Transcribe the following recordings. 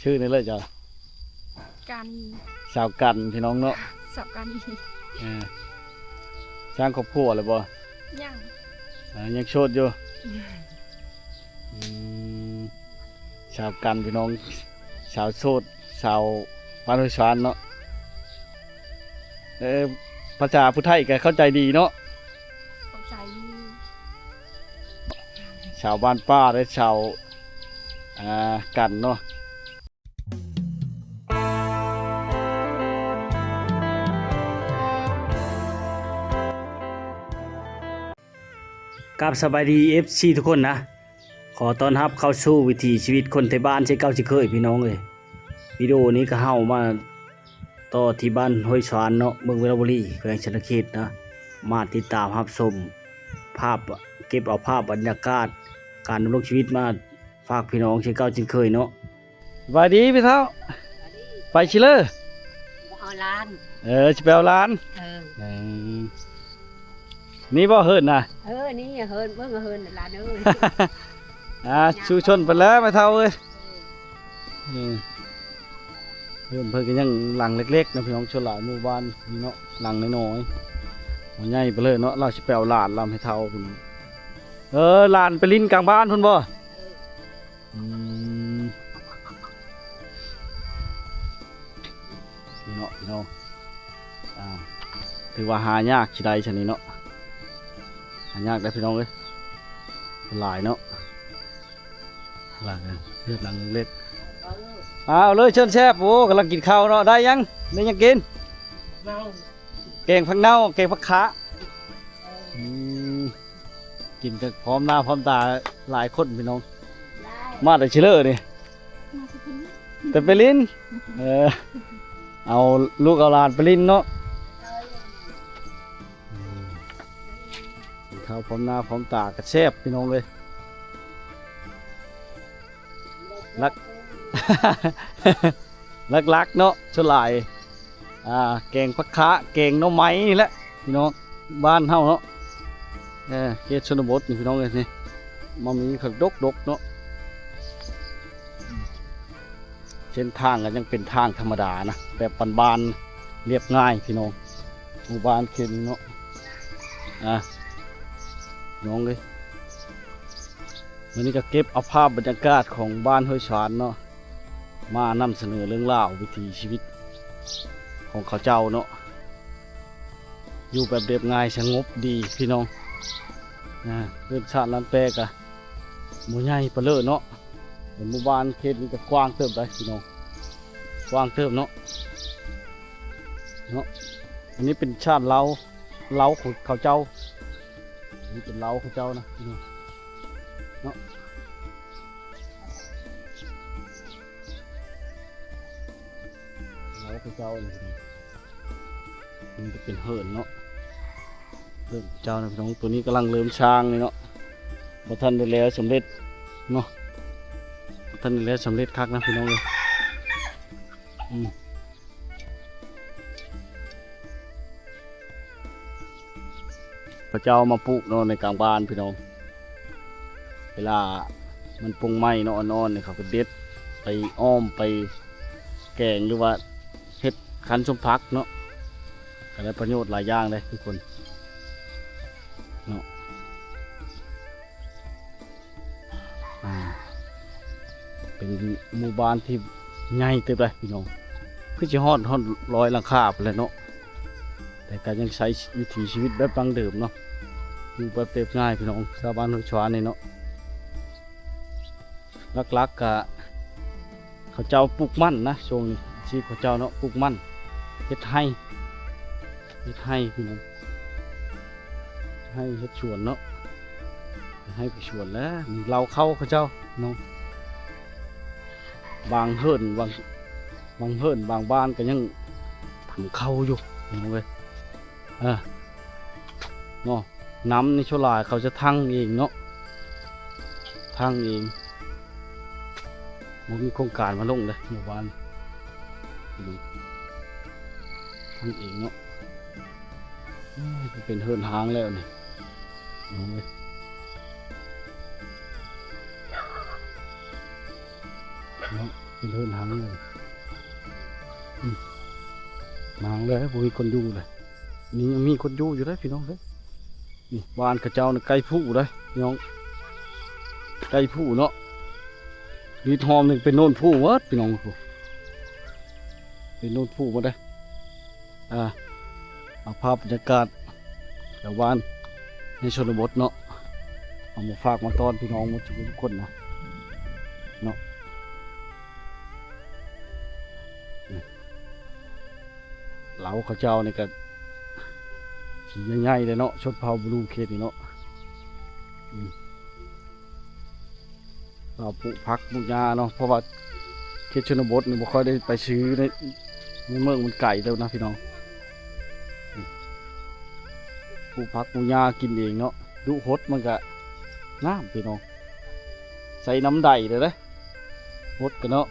ຊື່ນີ້ເລີຍເຈົ້າ? ການີ. ສາວກັນ ພີ່ນ້ອງເນາະ. ສາວການີ. ເອີ ສ້າງຄອບຄົວແລ້ວບໍ່? ຍັງ. ເອີ ຍັງໂສດຢູ່. ອືມ ສາວກັນ ພີ່ນ້ອງ ສາວໂສດ ສາວບ້ານຫ້ວຍຊານເນາະ. ເອີ ພາສາຜູ້ໄທກໍເຂົ້າໃຈດີເນາະ? ເຂົ້າໃຈຢູ່. ຊາວບ້ານປ່າ ແລະ ຊາວ ອ່າ ກັນເນາະ. ກາບສະບາຍດີ ເອັຟຊີ ທຸກຄົນນະ. ຂໍຕ້ອນຮັບເຂົ້າສູ່ວິຖີຊີວິດຄົນໄທບ້ານເຊັ່ນເກົ່າເຊັ່ນເຄີຍ ພີ່ນ້ອງເອີຍ. ວິດີໂອນີ້ກໍເຮົາມາຕໍ່ທີ່ບ້ານຫ້ວຍຊານເນາະ ເມືອງວິລະບູລີ ແຂວງສະຫວັນນະເຂດນະ. ມາຕິດຕາມຮັບຊົມພາບ ເກັບເອົາພາບບັນຍາກາດການດຳລົງຊີວິດມາຝາກພີ່ນ້ອງເຊັ່ນເກົ່າເຊັ່ນເຄີຍເນາະ. ສະບາຍດີພີ່ເຖົ້າ. ສະບາຍດີ. ໄປຊິເລີ? ເອົາຫຼານ. ເອີ ຊິໄປເອົາຫຼານ. ເອີ ເອີ ນີ້ບໍ່ເຮີນນະ? ເອີ ນີ້ເຮີນ ເບິ່ງເຮີນຫຼານເອີຍ. ອ່າ ສູ້ຊົນໄປແລ້ວແມ່ເຖົ້າເອີຍ. ເອີ ເອີ ເຮືອນເພິ່ນກໍຍັງຫຼັງເລັກໆນະພີ່ນ້ອງ. ສ່ວນຫຼາຍໝູ່ບ້ານນີ້ເນາະ ຫຼັງນ້ອຍໆ ບໍ່ໃຫຍ່ປານໃດເນາະ. ລາວຊິໄປເອົາຫຼານລາວແມ່ເຖົ້າພຸ້ນ. ເອີ ຫຼານໄປຫຼິ້ນກາງບ້ານພຸ້ນບໍ່? ເອີ ອືມ ນີ້ເນາະ ພີ່ນ້ອງ. ອ່າ ຖືວ່າຫາຍາກຊິໄດ້ຊັ້ນນີ້ເນາະ. ຫາຍາກໄດ໋ພີ່ນ້ອງເອີຍ. ຫຼາຍເນາະ. ຫຼັງ ເຮືອນຫຼັງເລັກ. ເອົາເລີຍ ເຊີນແຊບ. ໂອ້ ກຳລັງກິນເຂົ້າເນາະ. ໄດ້ຫຍັງ? ໄດ້ຫຍັງກິນ? ແກງຜັກເນົ່າ ແກງຜັກຂາ. ອືມ ກິນກັນພ້ອມໜ້າພ້ອມຕາຫຼາຍຄົນພີ່ນ້ອງ. ມາແຕ່ຊິເລີນີ້? ແຕ່ໄປຫຼິ້ນ. ເອີ ເອົາລູກເອົາຫຼານໄປຫຼິ້ນເນາະ. ເອີ ກິນເຂົ້າພ້ອມໜ້າພ້ອມຕາກໍແຊບພີ່ນ້ອງເອີຍ. ຫຼັກ ຫຼັກໆເນາະ ສ່ວນຫຼາຍ ອ່າ ແກງຜັກຂາ ແກງໜໍ່ໄມ້ນີ້ແຫຼະພີ່ນ້ອງ ບ້ານເຮົາເນາະ. ເອີ ເຂດຊົນນະບົດນີ້ພີ່ນ້ອງເອີຍ ນີ້ ມາມີຜັກດົກໆເນາະ. ເສັ້ນທາງກໍຍັງເປັນທາງທຳມະດານະ ແບບບ້ານໆ ລຽບງ່າຍພີ່ນ້ອງ ໝູ່ບ້ານເຂດນີ້ເນາະ. ອ່າ ພີ່ນ້ອງເອີຍ ມື້ນີ້ກໍເກັບເອົາພາບບັນຍາກາດຂອງບ້ານຫ້ວຍຊານເນາະ ມານຳສະເໜີເລື່ອງລາວວິຖີຊີວິດຂອງເຂົາເຈົ້າເນາະ. ຢູ່ແບບລຽບງ່າຍສະຫງົບດີພີ່ນ້ອງ. ອ່າ ເຮືອນຊານລານແປກະບໍ່ໃຫຍ່ປານເລີເນາະ. ເປັນໝູ່ບ້ານເຂດນີ້ກໍກວ້າງເຕີບໄດ໋ພີ່ນ້ອງ ກວ້າງເຕີບເນາະ ເນາະ. ອັນນີ້ເປັນຊານເລົາ ເລົາຂອງເຂົາເຈົ້າ ນີ້ເປັນເລົາເຂົາເຈົ້ານະ ເນາະ ເລົາເຂົາເຈົ້ານີ້. ນີ້ກໍເປັນເຮືອນເນາະ ເຮືອນເຈົ້ານະພີ່ນ້ອງ. ໂຕນີ້ກຳລັງເລີ່ມສ້າງນີ້ເນາະ ບໍ່ທັນໄດ້ແລ້ວສຳເລັດເນາະ ບໍ່ທັນໄດ້ແລ້ວສຳເລັດຄັກນະພີ່ນ້ອງເອີຍ. ອືມ ເຂົາເຈົ້າມາປູກເນາະໃນກາງບ້ານພີ່ນ້ອງ. ເວລາມັນປົງໄມ້ເນາະ ອ່ອນໆ ນີ້ ເຂົາກໍເດັດໄປອ້ອມ ໄປແກງ ຫຼືວ່າເຮັດຄັນສົມຜັກເນາະ ກໍໄດ້ປະໂຫຍດຫຼາຍຢ່າງເດ້ທຸກຄົນເນາະ. ອ່າ ເປັນໝູ່ບ້ານທີ່ໃຫຍ່ເຕີບເດ້ພີ່ນ້ອງ ຄືຊິຮອດ ຮອດຮ້ອຍຫຼັງຄາພຸ້ນແຫຼະເນາະ. ແຕ່ກໍຍັງໃຊ້ວິຖີຊີວິດແບບດັ້ງເດີມເນາະ ຢູ່ແບບລຽບງ່າຍພີ່ນ້ອງ ຊາວບ້ານຫ້ວຍຊວານນີ້ເນາະ. ຫຼັກໆ ກະເຂົາເຈົ້າປູກມັນນະ ຊ່ວງນີ້ອາຊີບເຂົາເຈົ້າເນາະ ປູກມັນ ເຮັດໄຮ່ ເຮັດໄຮ່ພີ່ນ້ອງ ເຮັດໄຮ່ເຮັດສວນເນາະ ເຮັດໄຮ່ເຮັດສວນແຫຼະ. ນີ້ເລົ້າເຂົ້າເຂົາເຈົ້າເນາະ ບາງເຮືອນ ບາງ ບາງເຮືອນ ບາງບ້ານກໍຍັງຕຳເຂົ້າຢູ່ພີ່ນ້ອງເອີຍ. ເອີ ເນາະ ນ້ຳນີ້ສ່ວນຫຼາຍເຂົາຈະຖັງເອງເນາະ ຖັງເອງ ບໍ່ມີໂຄງການມາລົງເດ້ໝູ່ບ້ານ ອືມ ທຳເອງເນາະ. ເອີ ເປັນເຮືອນຮ້າງແລ້ວນີ້ ເນາະ. ເປັນເຮືອນຮັງເລີຍ ອືມ ມາຮັງເລີຍ ບໍ່ມີຄົນຢູ່ເລີຍ. ນີ້ຍັງມີຄົນຢູ່ຢູ່ເດ້ພີ່ນ້ອງເດີ. ນີ້ບ້ານເຂົາເຈົ້ານີ້ໃກ້ພູເດ້ພີ່ນ້ອງ ໃກ້ພູເນາະ. ລີດຮອບນີ້ເປັນໂນນພູເບິດພີ່ນ້ອງ ເປັນໂນນພູເບິດເດ້. ອ່າ ເອົາພາບບັນຍາກາດແຖວບ້ານໃນຊົນນະບົດເນາະ ເອົາມາຝາກມາຕ້ອນພີ່ນ້ອງໝົດທຸກຄົນນະເນາະ. ລາວເຂົາເຈົ້ານີ້ກະຊິໃຫຍ່ໆເດ້ເນາະ ຊົນເຜົ່າບລູເຂດນີ້ເນາະ. ອືມ ລາວປູກຜັກປູກຫຍ້າເນາະ ເພາະວ່າເຂດຊົນນະບົດນີ້ບໍ່ຄ່ອຍໄດ້ໄປຊື້ໃນ ໃນເມືອງ ມັນໄກແລ້ວນະພີ່ນ້ອງ. ອືມ ປູກຜັກປູກຫຍ້າກິນເອງເນາະ ດຸຫົດມັນກະງາມພີ່ນ້ອງ ໃສ່ນ້ຳໄດເດ້ ຫົດກັນເນາະ.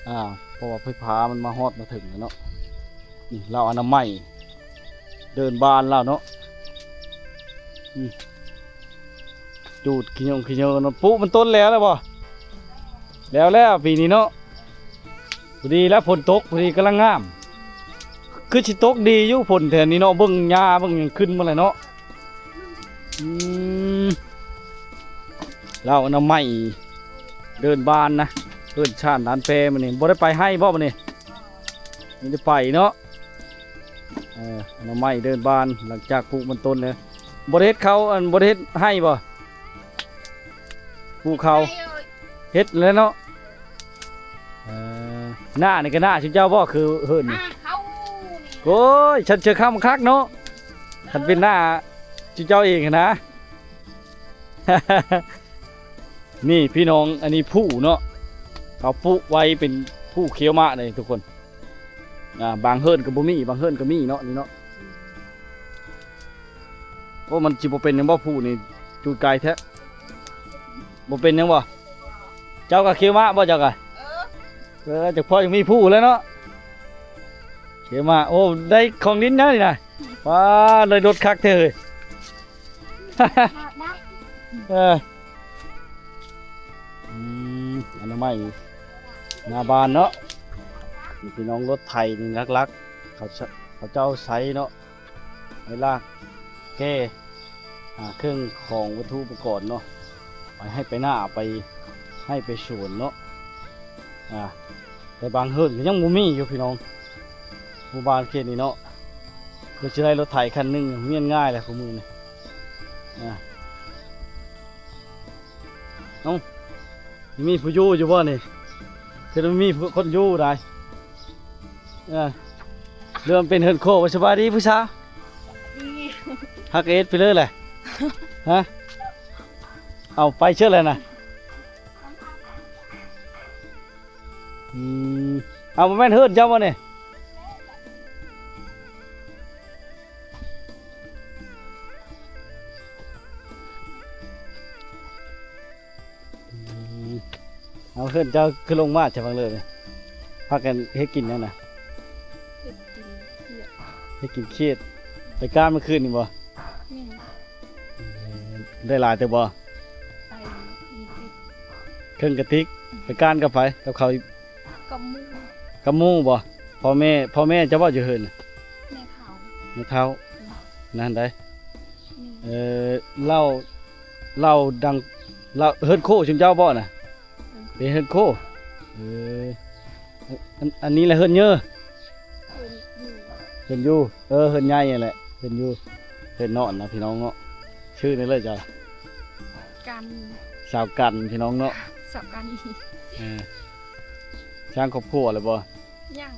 ອ່າ ເພາະວ່າໄຟຟ້າມັນມາຮອດມາເຖິງແລ້ວເນາະ. ນີ້ລາວອະນາໄມເດີ່ນບ້ານລາວເນາະ. ອືມ ຈູດຂີ້ຍົງຂີ້ເຫຍື້ອເນາະ. ປູກມັນຕົ້ນແລ້ວແລ້ວບໍ່? ແລ້ວແລ້ວປີນີ້ເນາະ ພໍດີແລ້ວ ຝົນຕົກພໍດີກຳລັງງາມ. ຄືຊິຕົກດີຢູ່ຝົນແຖວນີ້ເນາະ ເບິ່ງຫຍ້າເບິ່ງຫຍັງຂຶ້ນໝົດແລ້ວເນາະ. ອືມ ລາວອະນາໄມເດີ່ນບ້ານນະ ເດີ່ນຊານດ້ານແປມື້ນີ້. ບໍ່ໄດ້ໄປໄຮ່ບໍ່ມື້ນີ້? ມີແຕ່ໄປເນາະ. ເອີ ອະນາໄມເດີ່ນບ້ານ ຫຼັງຈາກປູກມັນຕົ້ນແລ້ວ. ບໍ່ໄດ້ເຮັດເຂົ້າ ອັນ ບໍ່ໄດ້ເຮັດໄຮ່ບໍ່? ປູກເຂົ້າ ເຮັດແລ້ວເນາະ. ເອີ ໜ້ານີ້ກະໜ້າຊຸມເຈົ້າບໍ່? ຄືເຮີນນີ້ ໂອ້ຍ ຊັ້ນເຊີຄັກເນາະ ຄັນເປັນໜ້າຊຸມເຈົ້າເອງຫັ້ນນະ. ນີ້ພີ່ນ້ອງ ອັນນີ້ພູເນາະ ເຂົາປູກໄວ້ເປັນພູຂຽວໝາກເດ້ທຸກຄົນ. ອ່າ ບາງເຮືອນກະບໍ່ມີ ບາງເຮືອນກະມີເນາະ ນີ້ເນາະ. ໂອ້ ມັນຊິບໍ່ເປັນຫຍັງບໍ່? ພູນີ້ຈູດໄກແທ້ ບໍ່ເປັນຫຍັງບໍ່? ເຈົ້າກະຂຽວໝາກບໍ່ເຈົ້າກະ? ເອີ ເອີ ຈັກພໍຈັ່ງມີພູແລ້ວເນາະ ຂຽວໝາກ. ໂອ້ ໄດ້ຂອງດິນຫຍັງນີ້ນະ? ວ້າ ໄດ້ລົດຄັກແທ້ເຮີ້ຍ. ເອີ ອືມ ອະນາໄມໜ້າບ້ານເນາະ. ພີ່ນ້ອງ ລົດໄຖນີ້ຫຼັກໆ ເຂົາ ເຂົາເຈົ້າໃຊ້ເນາະ ໄວ້ລາກແກ່ ອ່າ ເຄື່ອງຂອງວັດຖຸອຸປະກອນເນາະ ໄປໄຮ່ໄປນາ ໄປໄຮ່ໄປສວນເນາະ. ອ່າ ແຕ່ບາງເຮືອນກະຍັງບໍ່ມີຢູ່ພີ່ນ້ອງ ໝູ່ບ້ານເຂດນີ້ເນາະ. ເພື່ອຊິໄດ້ລົດໄຖຄັນໜຶ່ງ ມັນງ່າຍແຫຼະຄູ່ມື້ນີ້. ອ່າ ເອົ້າ ມີຜູ້ຢູ່ຢູ່ບໍ່ນີ້? ຄືວ່າມີຄົນຢູ່ໄດ໋. ເອີ ເລີ່ມເປັນເຮືອນໂຄ. ສະບາຍດີຜູ້ສາວ. ຮັກເອັດໄປເລີຍແຫຼະ ຮະ? ເອົາໄປເຊີແລ້ວນະ. ອືມ ເອົາ ບໍ່ແມ່ນເຮືອນເຈົ້າບໍ່ນີ້? ອືມ ເອົາ ເຮືອນເຈົ້າຄືລົງມາຈະຟັງເລີຍ ພາກັນເຮັດກິນຫຍັງນະ? ເຮັດກິນຂຽດ ເຮັດກິນຂຽດ. ໄປກ້ານມື້ຄືນນີ້ບໍ່? ແມ່ນ. ໄດ້ຫຼາຍເຕີບບໍ່? ໄດ້ ເຄິ່ງກະຕິກ. ໄປກ້ານກັບໃຜ? ກັບເຂົາ ກັບໝູ່ ກັບໝູ່ບໍ່? ພໍ່ແມ່ ພໍ່ແມ່ເຈົ້າບໍ່ຢູ່ເຮືອນ? ແມ່ເຖົ້າ ແມ່ເຖົ້າ ອືມ ນັ້ນໃດ໋. ແມ່ນ. ເອີ ເລົ່າ ເລົ່າດັງ ເລົ່າ ເຮືອນໂຄຊຸມເຈົ້າບໍ່ນະ? ເປັນເຮືອນໂຄ. ເອີ ອັນ ອັນນີ້ແຫຼະເຮືອນເຍີ ເຮືອນຢູ່ ເຮືອນຢູ່. ເອີ ເຮືອນໃຫຍ່ຫັ້ນແຫຼະ ເຮືອນຢູ່ ເຮືອນນອນນະພີ່ນ້ອງເນາະ. ຊື່ແນວເລີຍເຈົ້າ? ກັນ ສາວກັນພີ່ນ້ອງເນາະ ສາວກັນ. ເອີ ສ້າງຄອບຄົວແລ້ວບໍ່? ຍັງ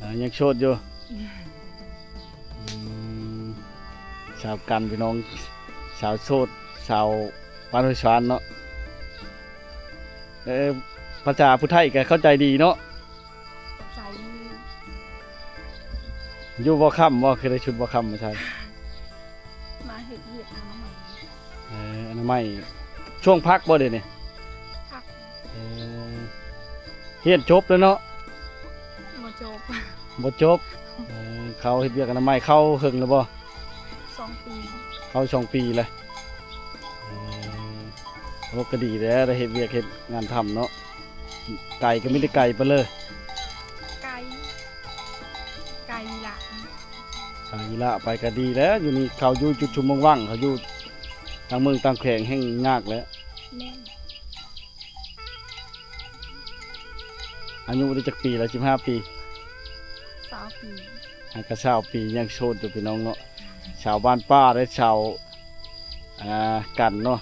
ອ່າ ຍັງໂສດຢູ່. ອືມ ສາວກັນພີ່ນ້ອງ ສາວໂສດ ສາວບ້ານຫ້ວຍຊານເນາະ. ເອີ ພາສາຜູ້ໄທກະເຂົ້າໃຈດີເນາະ. ເຂົ້າໃຈຢູ່. ຢູ່ບໍ່ຄ່ຳບໍ່? ຄືໄດ້ຊຸດບໍ່ຄ່ຳມາໃສ່? ມາເຮັດວຽກອະນາໄມ. ເອີ ອະນາໄມ. ຊ່ວງພັກບໍ່ດຽວນີ້? ພັກ. ເອີ ຮຽນຈົບແລ້ວເນາະ? ບໍ່ຈົບ ບໍ່ຈົບ. ເອີ ເຂົ້າເຮັດວຽກອະນາໄມ ເຂົ້າເຖິງແລ້ວບໍ່? ສອງປີ. ເຂົ້າສອງປີແລ້ວ. ເອີ ໂອ້ ກະດີແລ້ວ ໄດ້ເຮັດວຽກເຮັດງານທຳເນາະ. ໄກກໍມີແຕ່ໄກໄປເລີຍ. ໄກ ໄກລະ ໄກລະໄປກໍດີແລ້ວ. ຢູ່ນີ້ເຂົາຢູ່ຈຸດຊຸມເມືອງວັງ ເຂົາຢູ່ຕ່າງເມືອງຕ່າງແຂວງແຮ່ງຍາກແລ້ວ. ແມ່ນ. ອາຍຸໄດ້ຈັກປີລະ? ສິບຫ້າປີ. ຊາວປີ. ຫາກະຊາວປີຍັງໂສດຢູ່ພີ່ນ້ອງເນາະ. ຊາວບ້ານປ່າເດ້ ຊາວ ອ່າ ກັນເນາະ.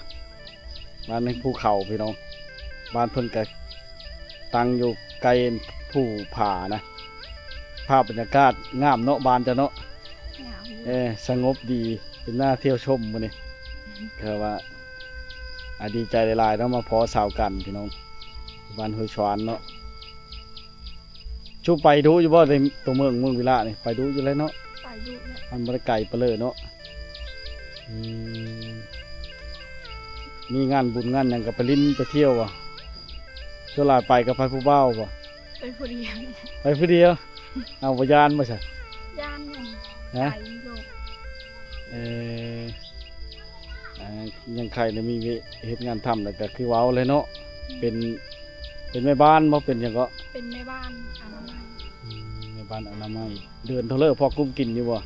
ບ້ານໃນພູເຂົາພີ່ນ້ອງ. ບ້ານເພິ່ນກະຕັ້ງຢູ່ໃກ້ພູຜານະ. ພາບບັນຍາກາດງາມເນາະ ບ້ານເຈົ້າເນາະ. ງາມຢູ່. ເອີ ສະຫງົບດີ ເປັນໜ້າທ່ຽວຊົມມື້ນີ້. ຄືວ່າ ອາ ດີໃຈຫຼາຍໆເນາະ ມາພໍ້ຊາວກັນພີ່ນ້ອງ ບ້ານຫ້ວຍຊວານເນາະ. ຊູໄປດຸຢູ່ບໍ່ ໃນຕົວເມືອງ ເມືອງວິລະນີ້ ໄປດຸຢູ່ແລ້ວເນາະ? ໄປດຸແຫຼະ. ມັນບໍ່ໄດ້ໄກປານເລີເນາະ. ອືມ ມີງານບຸນງານຫຍັງກໍໄປຫຼິ້ນໄປທ່ຽວບໍ່? ສ່ວນຫຼາຍໄປກັບໃຜ ຜູ້ບ່າວບໍ່? ໄປຜູ້ດຽວ. ໄປຜູ້ດຽວ? ເອົາ ບໍ່ຢ້ານບໍ່ຊະ? ຢ້ານຫຍັງ? ຮະ? ໄກໂລດ. ເອີ ອ່າ ຍັງໄຄໄດ້ມີເວ ເຮັດງານທຳ ແລ້ວກໍຄືເວົ້າແຫຼະເນາະ. ອືມ ເປັນ ເປັນແມ່ບ້ານບໍ່ ເປັນຫຍັງເກາະ? ເປັນແມ່ບ້ານອະນາໄມ. ອືມ ແມ່ບ້ານອະນາໄມ. ເດືອນເທົ່າໃດພໍກຸ້ມກິນຢູ່ບໍ່?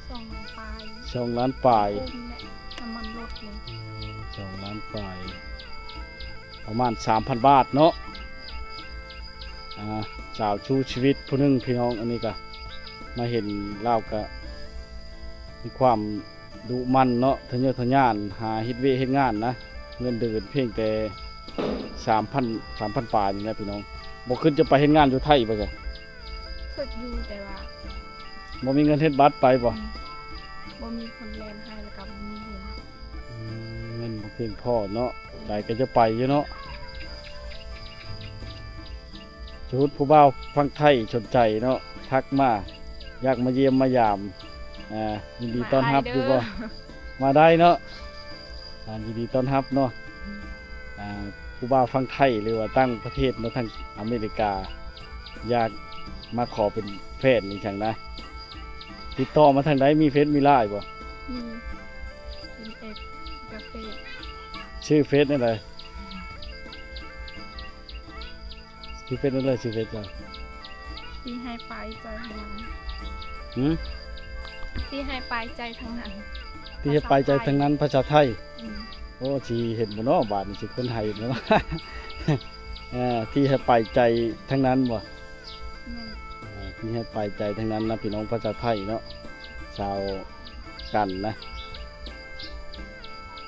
ສອງລ້ານປາຍ. ສອງລ້ານປາຍ. ກຸ້ມແຫຼະ ນ້ຳມັນລົດເລີຍ. ອືມ ສອງລ້ານປາຍ ປະມານສາມພັນບາດເນາະ. ອ່າ ສາວສູ້ຊີວິດຜູ້ໜຶ່ງພີ່ນ້ອງ. ອັນນີ້ກະມາເຫັນລາວກະມີຄວາມດຸໝັ່ນເນາະ ທະເຍີທະຍານຫາເຮັດວຽກເຮັດງານນະ. ເງິນເດືອນພຽງແຕ່ສາມພັນ ສາມພັນປາຍນີ້ແຫຼະພີ່ນ້ອງ. ບໍ່ຄິດຈະໄປເຮັດງານຢູ່ໄທບໍ່ຊະ? ຄິດຢູ່ ແຕ່ວ່າບໍ່ມີເງິນເຮັດບັດໄປບໍ່? ອືມ ບໍ່ມີຄົນແລ່ນໃຫ້ ແລ້ວກໍບໍ່ມີເງິນ. ອືມ ເງິນບໍ່ພຽງພໍເນາະ. ໃຈກໍຈະໄປຢູ່ເນາະ. ສົມມຸດຜູ້ບ່າວຝັ່ງໄທສົນໃຈເນາະ ທັກມາ ຢາກມາຢ້ຽມມາຢາມ ອ່າ ຍິນດີຕ້ອນຮັບຢູ່ບໍ່? ມາໄດ້ເດີ ມາໄດ້ເນາະ. ອ່າ ຍິນດີຕ້ອນຮັບເນາະ. ອືມ ອ່າ ຜູ້ບ່າວຝັ່ງໄທ ຫຼືວ່າຕ່າງປະເທດເນາະ ທາງອາເມລິກາ ຢາກມາຂໍເປັນແຟນອີ່ຫຍັງນະ ຕິດຕໍ່ມາທາງໃດ? ມີເຟສມີລາຍບໍ່? ມີ ເປັນເອັຟ ກາເຟ. ຊື່ເຟສແນວໃດ? ຊື່ເຟສແນວໃດ? ຊື່ເຟສເຈົ້າ? ທີ່ໃຫ້ປາຍໃຈທັງນັ້ນ. ຫື? ທີ່ໃຫ້ປາຍໃຈທັງນັ້ນ. ທີ່ໃຫ້ປາຍໃຈທັງນັ້ນ ພາສາໄທ. ອືມ ໂອ້ ຊິເຫັນບໍ່ເນາະ ບາດນີ້ຊິຄົ້ນຫາເນາະ. ເອີ ທີ່ໃຫ້ປາຍໃຈທັງນັ້ນບໍ່? ແມ່ນ. ເອີ ທີ່ໃຫ້ປາຍໃຈທັງນັ້ນນະ ພີ່ນ້ອງ ພາສາໄທເນາະ ຊາວກັນນະ.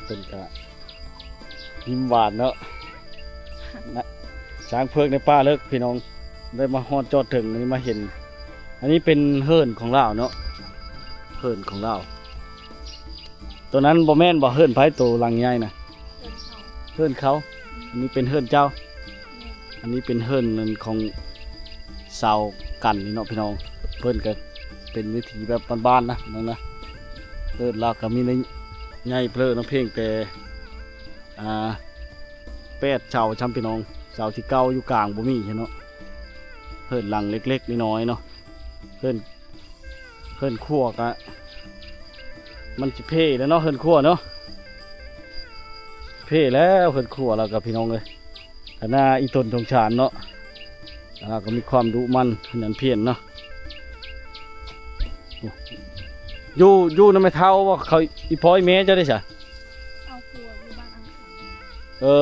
ເພິ່ນກະຍິ້ມຫວານເນາະ ນະ ຊ້າງເຜືອກໃນປ່າເລິກ ພີ່ນ້ອງ ໄດ້ມາຮອດຈອດເຖິງ ນີ້ມາເຫັນ. ອັນນີ້ເປັນເຮືອນຂອງລາວເນາະ ເຮືອນຂອງລາວ. ໂຕນັ້ນບໍ່ແມ່ນບໍ່? ເຮືອນໃຜໂຕຫຼັງໃຫຍ່ນະ? ເຮືອນເຂົາ. ເຮືອນເຂົາ. ອືມ ອັນນີ້ເປັນເຮືອນເຈົ້າ. ແມ່ນ. ອັນນີ້ເປັນເຮືອນຂອງຊາວກັນນີ້ເນາະ ພີ່ນ້ອງ. ເພິ່ນກໍເປັນວິຖີແບບບ້ານໆນະ ພີ່ນ້ອງນະ. ເຮືອນລາວກໍມີໃນໃຫຍ່ເພີ້ເນາະ ພຽງແຕ່ ອ່າ ແປດເສົາຊ່ຳ ພີ່ນ້ອງ. ເສົາທີເກົ້າຢູ່ກາງບໍ່ມີເນາະ. ເຮືອນຫຼັງເລັກໆນ້ອຍໆເນາະ. ເຮືອນ ເຮືອນຄົວກະ ມັນຊິເພແລ້ວເນາະ ເຮືອນຄົວເນາະ. ເພແລ້ວເຮືອນຄົວລາວກະ ພີ່ນ້ອງເອີຍ. ຂະໜາດອີ່ຕົນສົງສານເນາະ ລາວກໍມີຄວາມດຸໝັ່ນຂະຫຍັນພຽນເນາະ. ຢູ່ ຢູ່ນຳແມ່ເຖົ້າບໍ່? ເຂົາ ອີ່ພໍ່ອີ່ແມ່ເຈົ້າເດ້ຊະ? ເອົາຜົວຢູ່ບ້ານອັງຄານ. ເອີ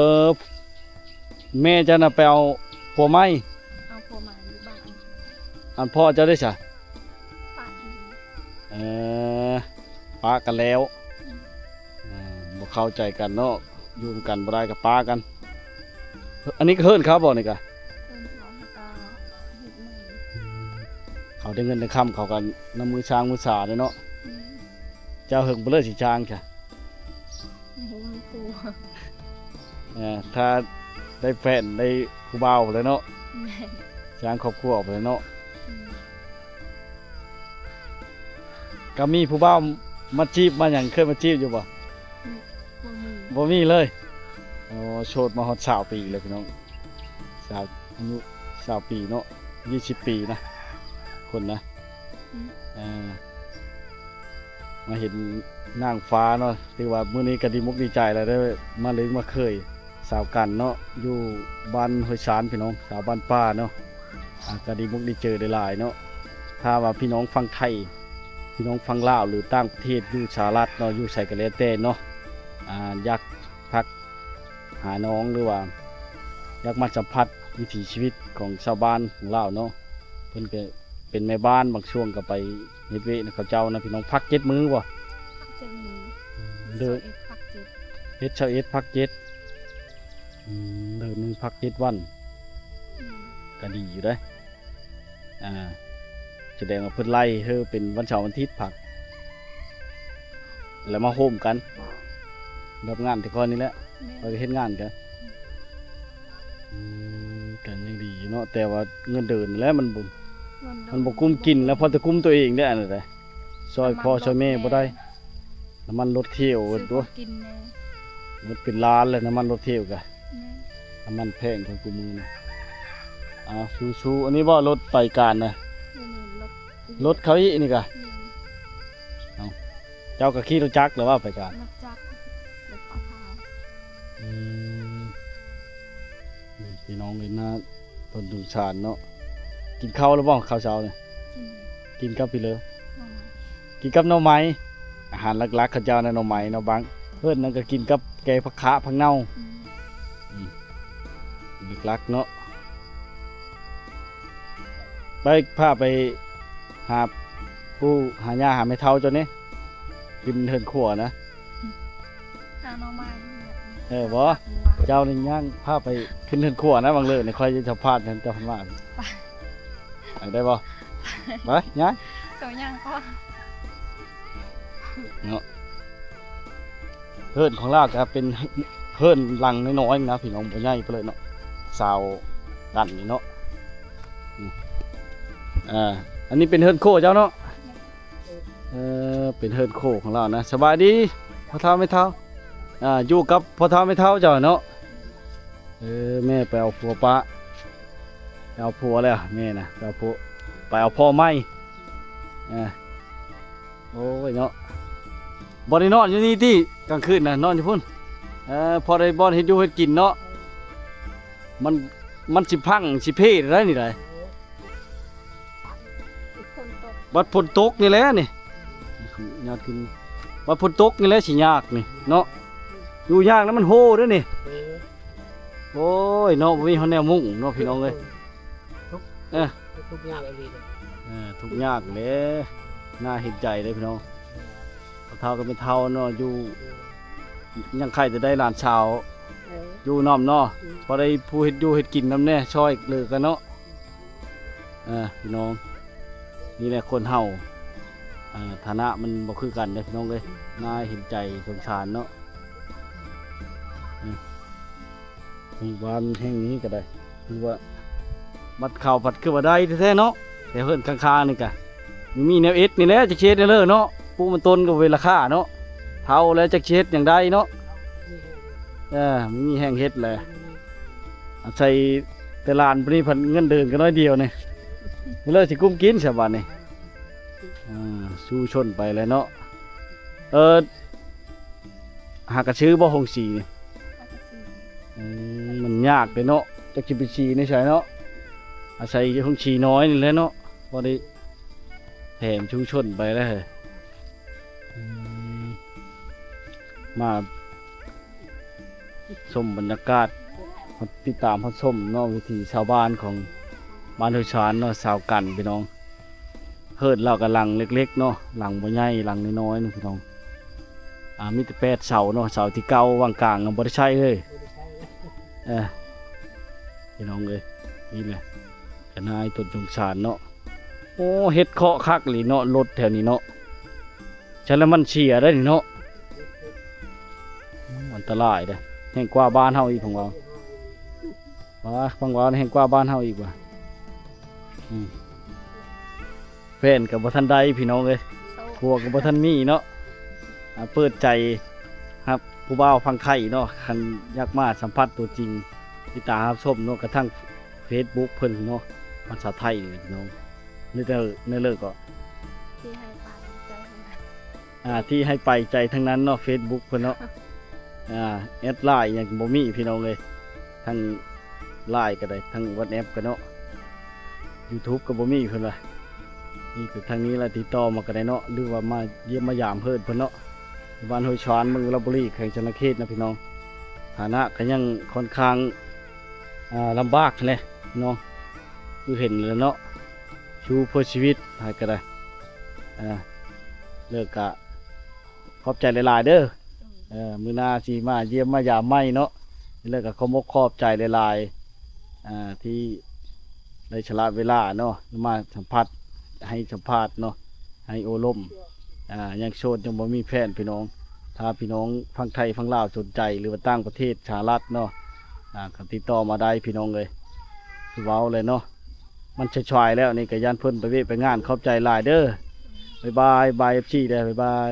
ແມ່ເຈົ້ານະໄປເອົາຜົວໃໝ່? ເອົາຜົວໃໝ່ຢູ່ບ້ານອັງຄານ. ອັນພໍ່ເຈົ້າເດ້ຊະ? ປະຢູ່. ເອີ ປະກັນແລ້ວ. ອືມ ເອີ ບໍ່ເຂົ້າໃຈກັນເນາະ ຢູ່ນຳກັນບໍ່ໄດ້ກໍປະກັນ. ອັນນີ້ກໍເຮືອນເຂົາບໍ່ນີ້ກະ? ເຮືອນເຂົາ ເຂົາກໍເຮັດໃໝ່. ອືມ ເຂົາໄດ້ເງິນໄດ້ຄຳ ເຂົາກໍນຳມືຊ້າງມືສາເດ້ເນາະ. ແມ່ນ. ເຈົ້າເຫິງບໍ່ເລີຍຊິຊ້າງຊະ? ຍັງບໍ່ມີຜົວ. ເອີ ຖ້າໄດ້ແຟນໄດ້ຜູ້ບ່າວພຸ້ນແຫຼະເນາະ. ແມ່ນ. ສ້າງຄອບຄົວພຸ້ນແຫຼະເນາະ. ອືມ ກໍມີຜູ້ບ່າວມາຈີບມາຫຍັງ ເຄີຍມາຈີບຢູ່ບໍ່? ອືມ ບໍ່ມີ. ບໍ່ມີເລີຍ. ໂອ້ ໂສດມາຮອດຊາວປີແລ້ວ ພີ່ນ້ອງ. ຊາວ ອາຍຸຊາວປີເນາະ ຊາວປີນະ ຄົນນະ. ອືມ ອ່າ ມາເຫັນນາງຟ້າເນາະ ຖືວ່າມື້ນີ້ກໍດີມົກດີໃຈແລ້ວ ໄດ້ມາລຶ້ງມາເຄີຍ ສາວກັນເນາະ ຢູ່ບ້ານຫ້ວຍຊານພີ່ນ້ອງ ສາວບ້ານປ່າເນາະ ອ່າ ກໍດີມຸກດີໃຈຫຼາຍໆເນາະ. ຖ້າວ່າພີ່ນ້ອງຝັ່ງໄທ ພີ່ນ້ອງຝັ່ງລາວ ຫຼືຕ່າງປະເທດ ຢູ່ສະຫະລັດເນາະ ຢູ່ໃສກໍແລ້ວແຕ່ເນາະ ອ່າ ຢາກທັກຫານ້ອງ ຫຼືວ່າຢາກມາສຳຜັດວິຖີຊີວິດຂອງຊາວບ້ານຂອງລາວເນາະ ເພິ່ນກໍເປັນແມ່ບ້ານ ບາງຊ່ວງກໍໄປເຮັດວຽກນຳເຂົາເຈົ້ານະພີ່ນ້ອງ. ພັກເຈັດມື້ບໍ່? ພັກເຈັດມື້. ເດືອນ ຊາວເອັດ ພັກເຈັດ. ເຮັດຊາວເອັດ ພັກເຈັດ. ອືມ ເດືອນໜຶ່ງພັກເຈັດວັນ. ອືມ ກໍດີຢູ່ເດ້. ອ່າ ສະແດງວ່າເພິ່ນໄລ່ເຮີເປັນວັນເສົາວັນອາທິດພັກ ແລ້ວມາໂຮມກັນ ແບບງານແຕ່ກ່ອນນີ້ແຫຼະ. ແມ່ນ ຂ້ອຍກໍເຮັດງານກັນ. ອືມ ກໍຍັງດີຢູ່ເນາະ ແຕ່ວ່າເງິນເດືອນແຫຼະ ມັນບໍ່ ມັນບໍ່ກຸ້ມກິນແລ້ວ ພໍແຕ່ກຸ້ມຕົວເອງເດ້ ອັນນັ້ນເດ້. ຊ່ອຍພໍ່ຊ່ອຍແມ່ບໍ່ໄດ້. ນ້ຳມັນລົດເທວ ຊື້ ຕົວະ ກິນແດ່. ໝົດເປັນລ້ານແລ້ວ ນ້ຳມັນລົດເທວກະ. ແມ່ນ ນ້ຳມັນແພງເທົ່າຄູ່ມື້ນີ້. ເອົາ ສູ້ໆ. ອັນນີ້ບໍ່ ລົດໄປການນະ? ແມ່ນໆ ລົດ ລົດເຂົາອີກນີ້ກະ. ແມ່ນ ເອົາ ເຈົ້າກໍຂີ່ລົດຈັກຫຼືວ່າໄປການ? ລົດຈັກ ລົດປະພາ. ອືມ ນີ້ພີ່ນ້ອງເອີຍ ໜ້າຕົ້ນສົງສານເນາະ. ກິນເຂົ້າແລ້ວບໍ່ ເຂົ້າເຊົ້ານີ້? ກິນ ກິນກັບພີເລີ? ໜໍ່ໄມ້. ກິນກັບໜໍ່ໄມ້. ອາຫານຫຼັກໆເຂົາເຈົ້ານະ ໜໍ່ໄມ້ເນາະ ບັງ ເພິ່ນນັ້ນກໍກິນກັບແກງຜັກຂະ ຜັກເນົ່າ. ອືມ ອືມ ຫຼັກໆເນາະ. ໄປ ພາໄປຫາປູ່ຫາຍ່າ ຫາແມ່ເຖົ້າເຈົ້ານີ້ ຂຶ້ນເຮືອນຄົວນະ. ຫາໜໍ່ໄມ້. ເອີ ບໍ່ ເຈົ້ານີ້ຍ່າງພາໄປຂຶ້ນເຮືອນຄົວນະ ບັງເລີນຂ້ອຍຈະສຳພາດນຳເຈົ້າ ເພິ່ນວ່າ. ໄປ ໄດ້ບໍ່? ໄປ ຍ່າງ ເຈົ້າຍ່າງກ່ອນເນາະ. ເຮືອນຂອງລາວກໍເປັນເຮືອນຫຼັງນ້ອຍໆນະພີ່ນ້ອງ ບໍ່ໃຫຍ່ປານໃດເນາະ ຊາວກັນນີ້ເນາະ. ອືມ ອ່າ ອັນນີ້ເປັນເຮືອນໂຄເຈົ້າເນາະ. ເອີ ເປັນເຮືອນໂຄຂອງລາວນະ. ສະບາຍດີພໍ່ເຖົ້າແມ່ເຖົ້າ. ອ່າ ຢູ່ກັບພໍ່ເຖົ້າແມ່ເຖົ້າເຈົ້າເນາະ. ເອີ ແມ່ໄປເອົາຜົວປະ ໄປເອົາຜົວແລ້ວ ແມ່ນະ ໄປເອົາຜົວ ໄປເອົາພໍ່ໃໝ່. ອ່າ ໂອ້ຍເນາະ ບໍ່ໄດ້ນອນຢູ່ນີ້ຕິ ກາງຄືນນະ ນອນຢູ່ພຸ້ນ. ເອີ ພໍໄດ້ບ່ອນເຮັດຢູ່ເຮັດກິນເນາະ. ມັນ ມັນຊິພັງຊິເພໄດ້ນີ້ໃດ໋. ບັດຝົນຕົກນີ້ແຫຼະນີ້ ຍາດຂຶ້ນ ບັດຝົນຕົກນີ້ແຫຼະຊິຍາກນີ້ເນາະ. ຢູ່ຍາກນະ ມັນໂຮເດ້ນີ້. ໂອ້ຍເນາະ ບໍ່ມີຮອດແນວມຸງເນາະ ພີ່ນ້ອງເອີຍ. ເອີ ທຸກຍາກອີ່ຫຼີເດ້. ເອີ ທຸກຍາກແຫຼະ ໜ້າເຫັນໃຈເດ້ພີ່ນ້ອງ. ພໍ່ເຖົ້າກັບແມ່ເຖົ້າເນາະ ຢູ່ ຍັງໃຄ່ແຕ່ໄດ້ຫຼານສາວ ເອີ ຢູ່ນຳເນາະ. ອືມ ພໍໄດ້ຜູ້ເຮັດຢູ່ເຮັດກິນນຳແດ່ ຊ່ອຍເຫຼືອກັນເນາະ. ເອີ ພີ່ນ້ອງ ນີ້ແຫຼະຄົນເຮົາ ອ່າ ຖານະມັນບໍ່ຄືກັນເດ້ພີ່ນ້ອງເອີຍ. ໜ້າເຫັນໃຈສົງສານເນາະ. ເອີ ໝູ່ບ້ານແຫ່ງນີ້ກໍໄດ້ ຄືວ່າ ບັດເຂົ້າພັດຄືວ່າໄດ້ແທ້ໆເນາະ. ແຕ່ເຮືອນຂ້າງໆນີ້ກະ ມີແນວເຮັດນີ້ແຫຼະ ຈັກຊິເຮັດແນວເລີເນາະ. ປູກມັນຕົ້ນກໍບໍ່ເປັນລາຄາເນາະ ເຖົ້າແລ້ວ ຈັກຊິເຮັດຫຍັງໄດ້ເນາະ. ເອີ ມີແຮງເຮັດແຫຼະ ອາໄສແຕ່ຫຼານຜູ້ນີ້ ເງິນເດືອນກໍໜ້ອຍດຽວນີ້ ເລີຊິກຸ້ມກິນຊະບາດນີ້. ອ່າ ສູ້ຊົນໄປແຫຼະເນາະ. ເອີ ຫາກະຊື້ບໍ່ໂຮງສີນີ້? ຫາກະຊື້. ອືມ ມັນຍາກເດ້ເນາະ ຈັກຊິໄປສີໃນໃສເນາະ. ອາໄສໂຮງສີນ້ອຍນີ້ແຫຼະເນາະ ພໍໄດ້ແຖມຊຸມຊົນໄປແລ້ວ. ອືມ ມາ ຊົມບັນຍາກາດ ຕິດຕາມຮັບຊົມເນາະ ວິຖີຊາວບ້ານຂອງບ້ານຫ້ວຍຊານເນາະ ຊາວກັນພີ່ນ້ອງ. ເຮືອນລາວກໍຫຼັງເລັກໆເນາະ ຫຼັງບໍ່ໃຫຍ່ ຫຼັງນ້ອຍໆນະພີ່ນ້ອງ. ອ່າ ມີແຕ່ແປດເສົາເນາະ ເສົາທີເກົ້າຫວ່າງກາງນະ ບໍ່ໄດ້ໃຊ້ເລີຍ. ເອີ ພີ່ນ້ອງເອີຍ ນີ້ແຫຼະ ກະນາຍຕົ້ນສົງສານເນາະ. ໂອ້ ເຫັດເຄາະຄັກອີ່ຫຼີເນາະ ລົດແຖວນີ້ເນາະ. ຊັ້ນລະມັນເສຍໄດ໋ນີ້ເນາະ ອັນຕະລາຍເດ້. ແຮ່ງກວ່າບ້ານເຮົາອີກ ຟັງວ່າ ວ່າ ຟັງວ່າແຮ່ງກວ່າບ້ານເຮົາອີກວ່າ. ອືມ ແຟນກໍບໍ່ທັນໄດ້ພີ່ນ້ອງເອີຍ ຜົວກໍບໍ່ທັນມີເນາະ. ອ່າ ເປີດໃຈຮັບຜູ້ບ່າວຝັ່ງໄທເນາະ ຄັນຢາກມາສຳຜັດຕົວຈິງ ຕິດຕາມຮັບຊົມເນາະ ກະທາງເຟສບຸກເພິ່ນເນາະ ພາສາໄທເນາະ. ນີ້ເດີ ນີ້ເລີກໍ ທີ່ໃຫ້ປາກໃຈ ອ່າ ທີ່ໃຫ້ໄປໃຈທັງນັ້ນເນາະ ເຟສບຸກເພິ່ນເນາະ. ອ່າ ແອັດໄລນ໌ຫຍັງບໍ່ມີພີ່ນ້ອງເອີຍ. ທັງ LINE ກໍໄດ້ ທັງ WhatsApp ກໍເນາະ YouTube ກໍບໍ່ມີເພິ່ນວ່າ ມີແຕ່ທາງນີ້ລະ ຕິດຕໍ່ມາກໍໄດ້ເນາະ ຫຼືວ່າມາຢ້ຽມມາຢາມເຮືອນເພິ່ນເນາະ ຢູ່ບ້ານຫ້ວຍຊານ ເມືອງວິລະບູລີ ແຂວງສະຫວັນນະເຂດນະພີ່ນ້ອງ. ຖານະກໍຍັງຄ່ອນຂ້າງ ອ່າ ລຳບາກຫັ້ນແຫຼະພີ່ນ້ອງ ຄືເຫັນແຫຼະເນາະ ສູ້ເພື່ອຊີວິດໃຜກໍໄດ້ ອ່າ ແລ້ວກະຂອບໃຈຫຼາຍໆເດີ ເອີ ມື້ໜ້າຊິມາຢ້ຽມມາຢາມໃໝ່ເນາະ ແລ້ວກໍຂອບອົກຂອບໃຈຫຼາຍໆ ອ່າ ທີ່ໄດ້ສະຫຼະເວລາເນາະ ມາສຳພາດ ໃຫ້ສຳພາດເນາະ ໃຫ້ໂອ້ລົມ ອ່າ ຍັງໂສດ ຍັງບໍ່ມີແຟນພີ່ນ້ອງ. ຖ້າພີ່ນ້ອງຝັ່ງໄທຝັ່ງລາວສົນໃຈ ຫຼືວ່າຕ່າງປະເທດ ສະຫະລັດເນາະ ອ່າ ກໍຕິດຕໍ່ມາໄດ້ພີ່ນ້ອງເອີຍ ຄືເວົ້າແຫຼະເນາະ ມັນສາຍໆແລ້ວນີ້ ກໍຢ້ານເພິ່ນໄປວຽກໄປງານ. ຂອບໃຈຫຼາຍເດີ ບາຍບາຍ ບາຍ ເອັຟຊີ ເດີ ບາຍບາຍ.